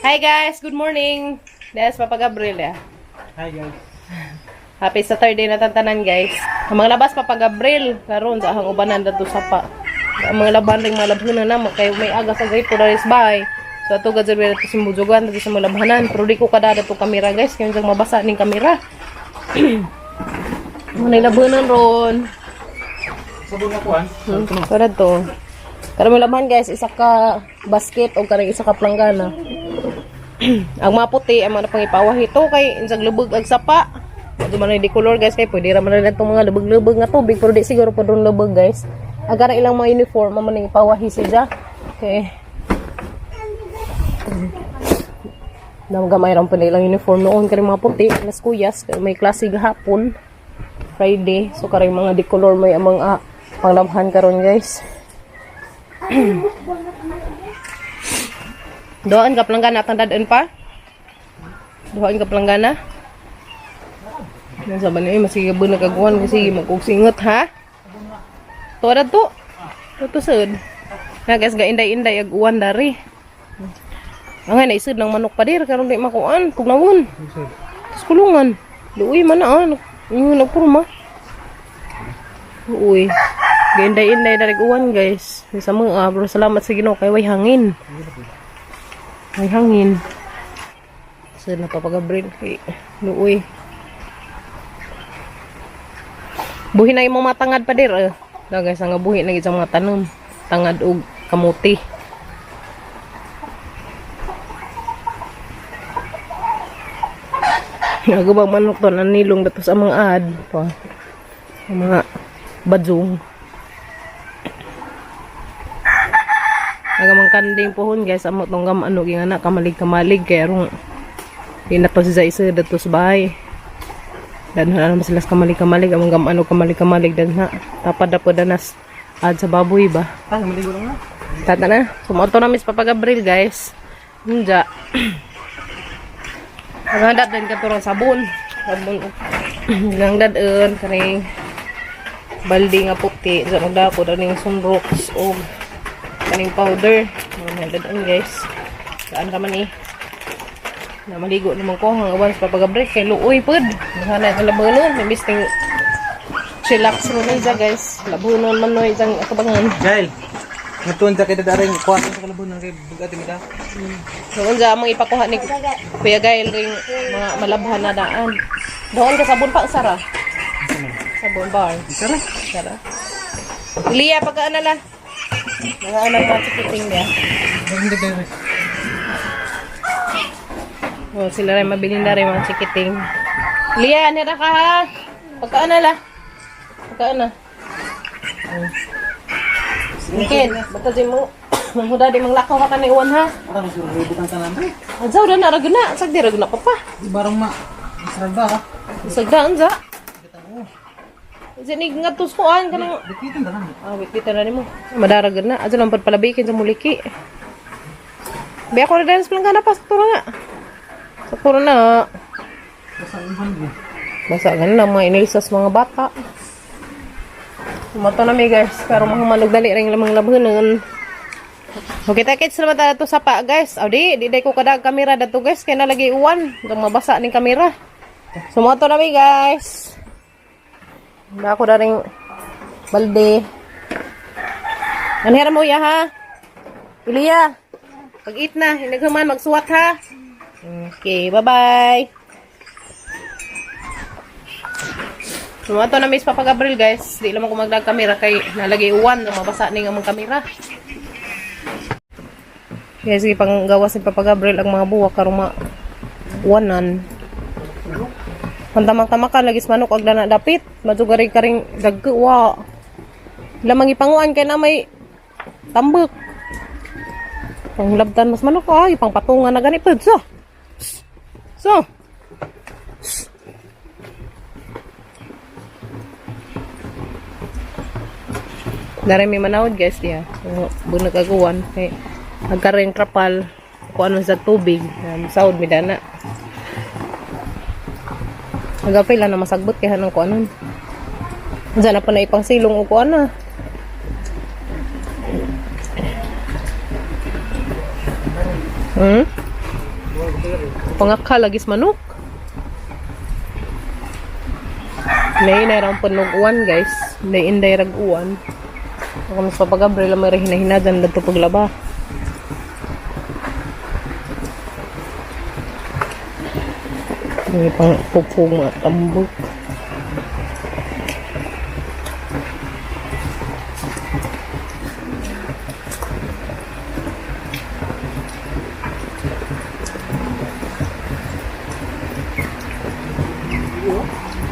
Hi guys, good morning. Des Papa Gabriel ya. Hi guys. Happy Saturday na tantanan guys. Ang mga labas Papa Gabriel karon sa ahang ubanan dadto sa pa. Ang mga laban ring mga labhanan na kay may aga sa gripo dali sa bahay. So ato gad diri sa Mujugan dito sa mga labhanan pero di ko kada to kamera guys kay unsang mabasa ning kamera. Mga labhanan ron. Sabon na kuan. Para to. Karon mo laban guys, isa ka basket o kanang isa ka planggana. Ang mga puti, ang mga pangipawah ito kay insag lubog ag sapa. Di man di color guys kay pwede ra man na itong mga lubog-lubog nga tubig pero di siguro po doon lubog guys. Agara ilang mga uniform man ning ipawahi siya. Okay. Damo gamay ra po na ilang uniform noon kay mga puti, las kuyas, kay may klase gahapon. Friday. So karay mga di color may amang panglamhan karon guys. Doon ka planggana atang dadaan pa? Doon ka planggana? Nasa ba niya, masige ba nagaguan kasi magkugsingot ha? To ada to. To to sud. Na guys, ga inday-inday ag uwan dari. Ang nga naisud ng manok pa dir karon di makuan, tugnawon. Tapos kulungan. Luoy man na ah. Yung nagpurma. Uy. Gainday-inday dari uwan guys. Sa mga bro, salamat sa Ginoo kay way hangin. May hangin. So, napapagabril kay luoy. Buhi na imong matangad pa dir. Eh. Da guys, ang buhi na gid sa mga tanom. Tangad og kamuti. Nagubang manok to nanilong dato sa mga ad pa. Ang mga badzong. Agamang kanding pohon guys, amo tong gam ano ging anak kamalig-kamalig kay arong di na to si Zaisa dato sa bahay. Dan na naman sila sa kamalig-kamalig, among gam ano kamalig-kamalig dan na tapad na po danas ad sa baboy ba. Ah, maligo lang na. Tata na. Sumoto na Miss Papa Gabriel guys. Nja. Ang handat din katurang sabon. Sabon. Nang dadon kaning balde nga puti sa magdako daning sunrocks og kaning powder. Mga dadon guys. Saan ka man eh. Na maligo naman ko hang awan sa Papa Gabriel kay luoy pod. Hanay ang labanon, may miss ting chillax ro niya guys. Labunon man noy isang akabangan. Jail. Ngatuon sa kita daring kuan sa kalabunan kay bugati mi da. Doon sa among ipakuha ni Kuya Gail ring mga malabhan na daan. Doon ka sabon pa, Sara. Sabon bar. Sara. Sara. Liya, pagkaan na la. Mga anak pa sa puting niya. Ganda dere. Oh, sila rin mabilin na rin mga chikiting. Liya, nira ka ha. Pagkaan na la. Pagkaan na. Oh. Ken, basta di mo. Manghuda di manglakaw ka ni uwan ha. Parang siguro butang tanan pre. Adzaw na na ragna, sagdi ragna pa pa. Di barang ma. Sarda ha. Sagdaan za. Sinig nga tus kuan kanang Bikitan tanan. Ah, wait, dito na nimo. Madaragan na. Adto lang pud palabikin sa muliki. Be ako na dance lang na pa sa turo na. Sa turo na. Basta imhan mo. Basta ganun lang mga inilsas mga bata. Tumato na mi guys. Pero mga manugdali rin lamang labhanan. Okay, take it naman tayo sa pa guys. Aw di, di day ko kadag kamera dato guys kay nalagay uwan. Hanggang mabasa ning kamera. Sumoto na mi guys. Na ako na ring balde. Anhera mo ya ha. Ilya. Pag-eat na, hinaghuman magsuwat ha. Okay, bye-bye. Sumato na miss Papa Gabriel guys. Di lang ko magdag kamera kay nalagay uwan na mabasa ning among kamera. Kaya sige panggawas ni Papa Gabriel ang mga buwak karong ma uwanan. Pantamang-tamakan lagi sa manok ag dana dapit. Madugari karing dagko wa. Lamang ipanguan kay na may tambok. Panglabtan mas manok ay pangpatungan na gani pud so. So. Dari may manawod guys diya. Bunag aguan kay agkaring trapal kuan man sa tubig. Saud mi dana. Agapay lang na masagbot kay hanang kuanon. Diyan na pa na ipang silong o kuan na. Pangakal lagi sa manok. Nay na rang panog uwan, guys. Nay inday rag uwan. Ako mas papagabriel ang may hinahinadan dito paglaba. May pang pupong mga tambok.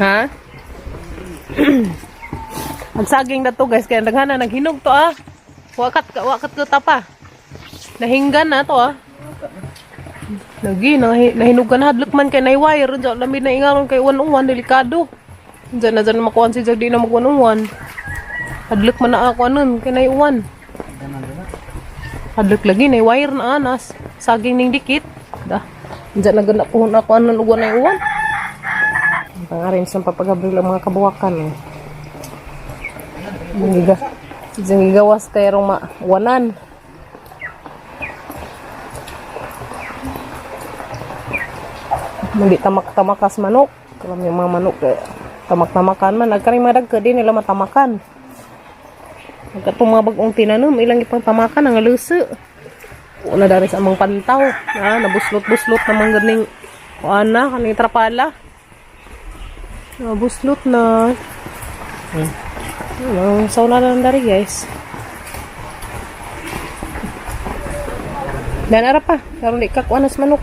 Ha? Ang saging na to, guys, kaya daghana naghinog to ah. Wakat ka, wakat ko tapa. Nahinggan na to ah. Lagi, nahinog ka na, hadlok man kay naiwire. Diyan, lamig na ingaron kay uwan-uwan, delikado. Diyan na dyan makuan si Jag, di na mag-uwan-uwan. Hadlok man na ako anon, kay naiuwan. Hadlok lagi, naiwire na anas. Saging ning dikit. Da. Diyan na gana puhon ako anon, uwan na iuwan. Ang pangarin sa papagabril ang mga kabuwakan. Eh. Giga, gigawas kay rong mawanan. Hindi tamak-tamakas manok. Kalam yung mga manok eh, tamak-tamakan man. Nagkaring mga dagka di nila matamakan. Nagkatong mga bagong tinanom, ilang ipang tamakan ang aluso. Una dari sa amang pantaw. Ah, nabuslot-buslot namang ganing kuan na, kaning trapala. Nabuslot na. Ano, sauna na lang dari, guys. Dan ara pa, karon di ka kuan as manok.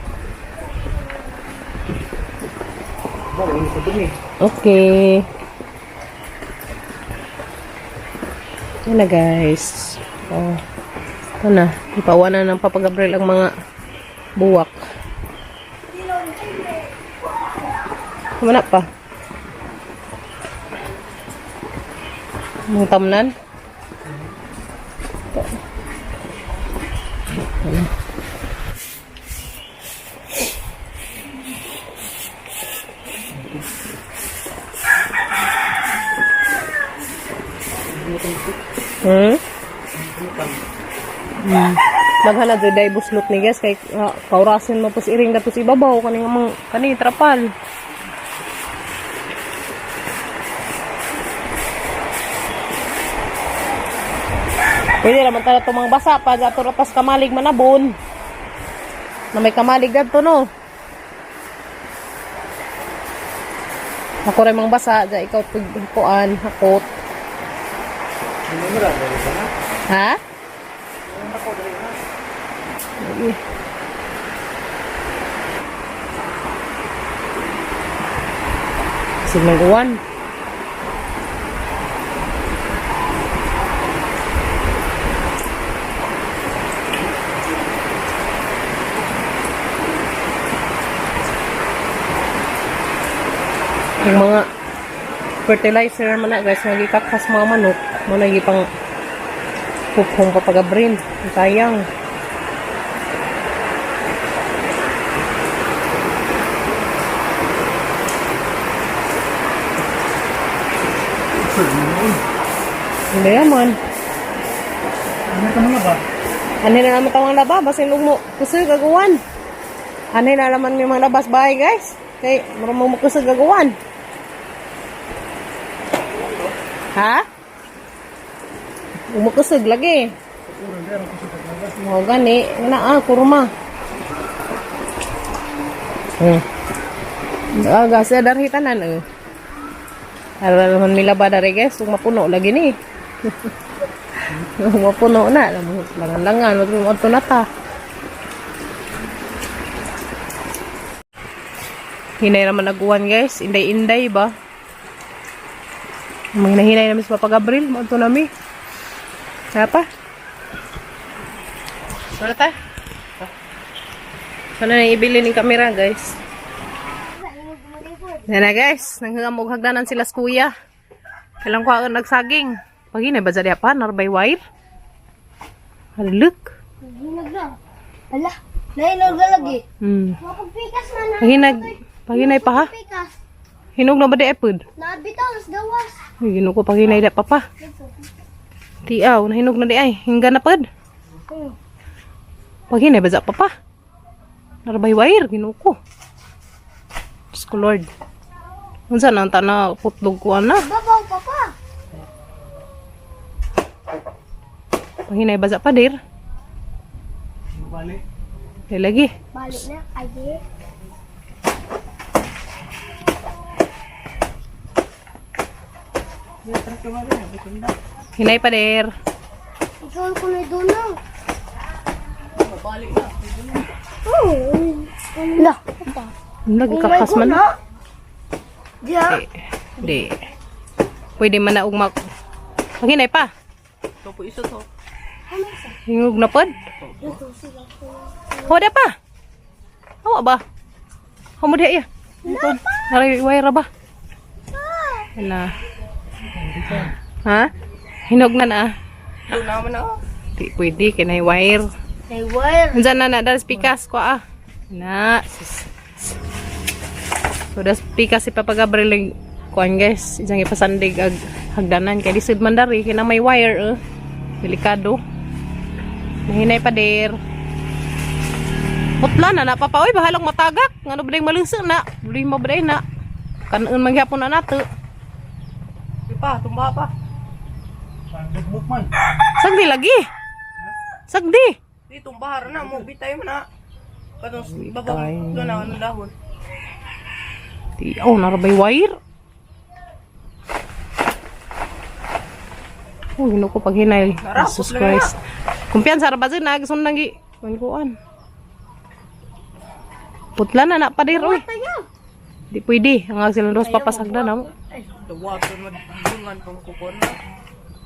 Okay. Yan na, guys. Oh. Ito na. Ipawa na ng Papa Gabriel ang mga buwak. Wala pa. Mga tamnan. Ito. Ayan. Hmm? Daghan na jud day buslot ni, guys, kay kaurasin mo pos iring datos ibabaw kani nga mga kani trapal. Pwede naman tala itong mga basa pa ato ratas kamalig manabon. Na may kamalig gadto no. Ako rin mga basa, dya ikaw pagkuan, hakot. Ha? Ay. Signal uwan. Yung mga fertilizer man na, guys, nga gikakas mga manok, mo na gipang puphong papagabrin. Ang sayang. Hindi naman. Ano ka mga ba? Ano na naman tawang laba? Basin mo kusog gagawan. Ano na naman yung mga labas bahay, guys? Kay mura mo makusog gagawan. Ha? Umukusog lagi. Mo gani, na ah kurma. Ah, gas darhi tanan eh. Ara naman mila ba dari, guys, kung mapuno lagi ni. Kung mapuno na, langan-langan, wag na ta. Hinay naman naguan, guys, inday-inday ba? Mga namin sa Papa Gabriel, mo to nami. Kaya pa? Wala ta? Sana na ibili ni kamera, guys. Yan na, guys, nanghamog hagdanan sila sa kuya. Kailan ko ang nagsaging. Pag ba dyan pa, narbay wire? Haluk. Hinog na. Ala, nahinog na lagi. Mapagpikas na na. Paghinag, paghinay pa ha? Pikas. Hinog na ba di epod? Nabitaw, sa gawas. Ay, hinog ko paghinay da pa pa. Tiaw, nahinog na di ay. Hingga na pod. Paghinay ba pa pa? Narabay wire, Ginoo ko. Diyos ko Lord. Unsa na ang tana putlog ko ana? Babaw papa. Panghinay baza pa dir. Balik. Di lagi. Balik na. Ay, di. Hinay pa dir. Ikaw ko na doon na. Oh, la. Papa. Lagi kakas man. Diya. Di. Di. Pwede man na og mak. Panghinay pa. Ito po isa to. Hingog na pod. Ito sila. Hoda pa. Hawa ba? Hamo diha iya. Naray wire ba? Na. Ha? Hinog na na. Ito naman na. Di pwede kay nay wire. May wire. Unsa na na das pikas ko ah. Na. Sus. So das pikas si Papa Gabriel yung kuan guys, isang ipasandig ag hagdanan kay lisod man dari kay na may wire eh. Delikado. Nahinay pa der. Putla na na papa oy bahalang matagak ngano ba maluso na. Buli mo ba na. Kanon man gyapon na nato. Di pa, tumba pa. Pandugmok man. Sagdi lagi. Sagdi. Di tumba na mo bitay mo na. Katong babaw doon na ang dahon. Di, oh, narabay wire. Oh, gino ko pag hinay. Narapot Jesus lang Christ. Kumpiyansa ra ba dyan, na? Gusto nang gi... Kuan. Putla na na pa dir, oy. Di pwede. Ang silang dos papasagda na mo. The water madungan pang kupon na.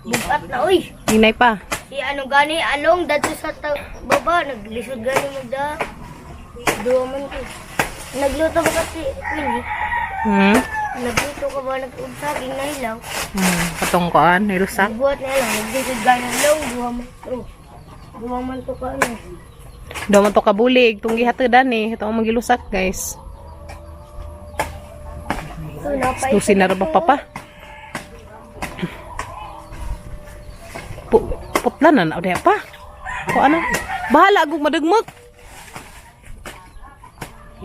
Bukat na oy. Hinay pa. Si ano gani along dato sa baba naglisod gani magda. Duwa man ko. Nagluto ba kasi Winnie? Hmm? Nagluto ka ba nag saging na hilaw? Katong kuan, nilusak. Nagbuhat na lang naglisod gani along duwa man to. Duwa man to ka ano. Daw man to kabulig. Tung gihatadan eh. Ito ang magilusak, guys. So napa Lusin na ra ba papa? Putla na na udah pa. Ko ano? Bahala agong madagmag.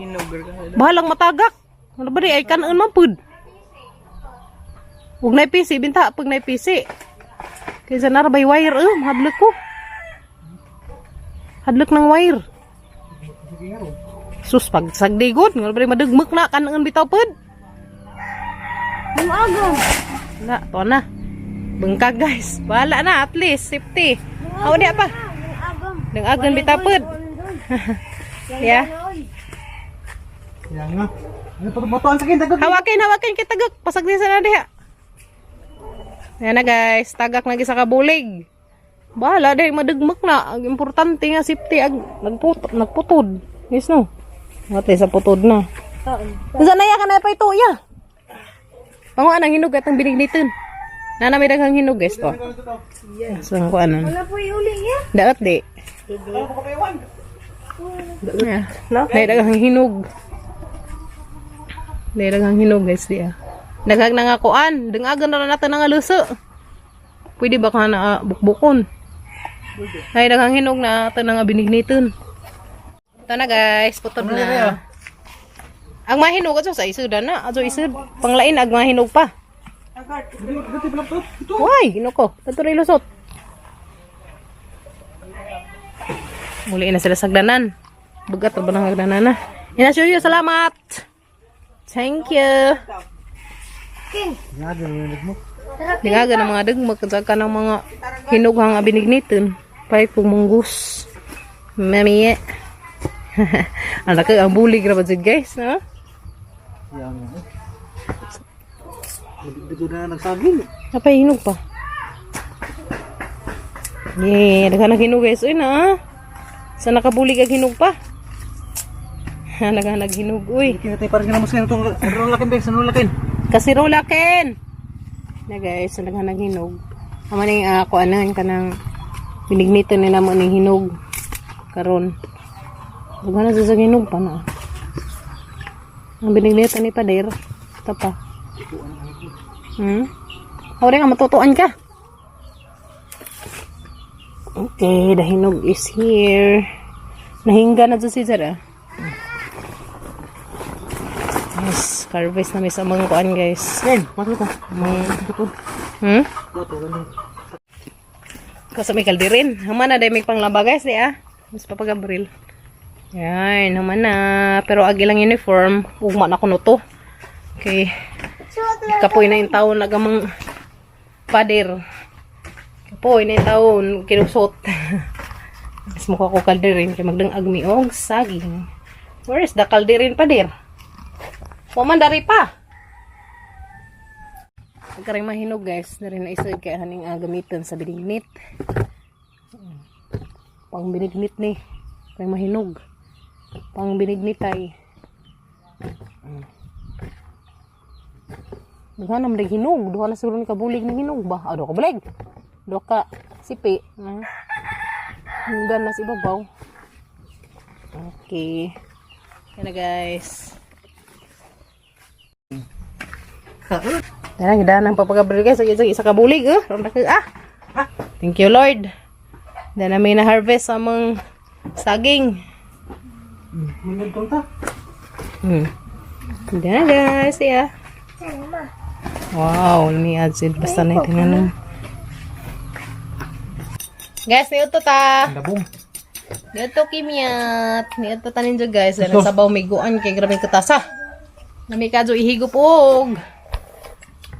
Hinugar ka. Bahalang matagak. Ano ba di ay kanon man pud. Ug nay PC binta pag nay PC. Kaysa nara bay wire eh, hadlok ko. Hadlok ng wire. Sus pag sagdi gud, ngano ba di madugmok na kanon bitaw pud. Yung agam. Na, to na. Bengkag guys. Bahala na at least safety. Aw di pa. Yung agam. Nang agan bitapod. Yeah. Kaya nga. Ano pa botoan sa kin dagag. Hawakin, hawakin kita tagak. Pasagdi sa na diha. Ayan na guys, tagak na sa kabulig. Bahala dahil madugmak na. Ang importante nga safety ag nagputod. Yes no. Mate sa putod na. Unsa na ya ka na pa ito ya. Panguan ang hinog atong binigniton. Nana may daghang hinog guys to. So ang kuan. Wala po iuli niya. Daot di. Yeah. May daghang hinog. May daghang hinog guys di ah. Daghang nangakuan, dangagan na natin nga luso. Pwede ba ka na bukbukon? Ay daghang hinog na ato na nga binigniton. Ito na guys, putod na. Ang mahinog ato sa isud na, ato isud panglain ag mahinog pa. Why, ginoo ko. Ato ray lusot. Muli na sila sagdanan. Bugat na ba ng hagdanan na? Ina you, salamat. Thank you. King. Ya, mo. Tara. Dingaga ng mga dagmag at saka ng mga hinughang abinignitin. Pahit kong munggus. Mami. Ang laki, ang bulig ra ba dyan, guys, no? Ya nga. Dugo na nagsaging. Napay hinog pa. Yeah, daghan ng hinog guys. Uy na. Sa nakabulig ang hinog pa. Daghan ng hinog, uy. Kinatay parang ginamos kayo itong rulakin be, sanulakin. Kasirola ken. Na guys, daghan ng hinog. Amo ning ako anan kanang binignito ni namo ning hinog karon. Daghan na sa hinog pa na. Ang binignito ni pader. Ito pa. Ore nga matutuan ka. Okay, the hinog is here. Nahingga na dyan si Zara. Mas harvest na mi sa mga kuan, guys. Ken, patlo ko. Mga Kasi may kalderin. Human na dahil may panglaba, guys, di ah. Mas papagabril. Yan, human na. Pero agi lang uniform. Ugma na kuno to. Okay. Kapoy na yung taon nagamang pader. Kapoy na yung taon. Kinusot. Mas mukha ko kalderin. Kaya magdang agmi og saging. Where is the kalderin, pader? Waman dari pa. Pagkaring mahinog, guys, na rin na isa kaya haning gamitan sa binignit. Pang binignit ni. Pang mahinog. Pang binignit ay. Duha na man hinog. Duha na siguro ni kabulig ni hinog ba? Ah, duha ka bulig. Duha ka sipi. Hinggan na sa ibabaw. Okay. Yan na, guys. Tara, gidaan ang papagabril, guys. Isa, isa kabulig eh. Ronda ka ah. Thank you, Lord. Dan namin na harvest among saging. Mungkin ta. Yan guys, yeah. Wow, ni Adsil basta na tingnan. Guys, niuto ta. Labong. Niuto kimyat. Niuto ta ninyo, guys. Yan ang sabaw may guan kay grabe katasa. Nami kadyo ihigop og.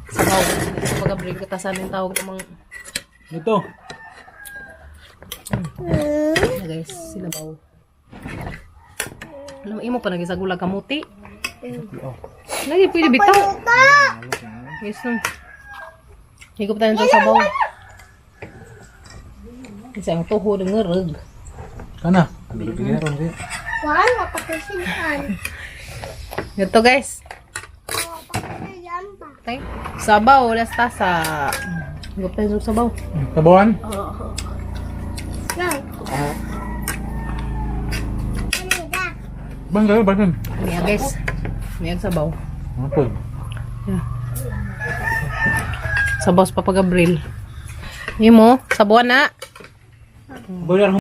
Sabaw. Sa pagabring katasa ning tawag ng mga Ito. Na guys, sinabaw. Alam mo, imo pa nagisagulag kamuti. Lagi pwede bitaw. Yes, no. Higop tayo sa sabaw. Kasi ang tuhod ng ngarag. Kana. Bigyan ron siya. Wala pa kusinan. Ito, guys. Tay. Sabaw, las tasa. Higop tayo sa sabaw. Tabuan. Bang kayo, bang. Niya, guys. Niya sabaw. Ano po? Yeah. Sabaw sa Papa Gabriel. Imo, sabaw na. Boiler.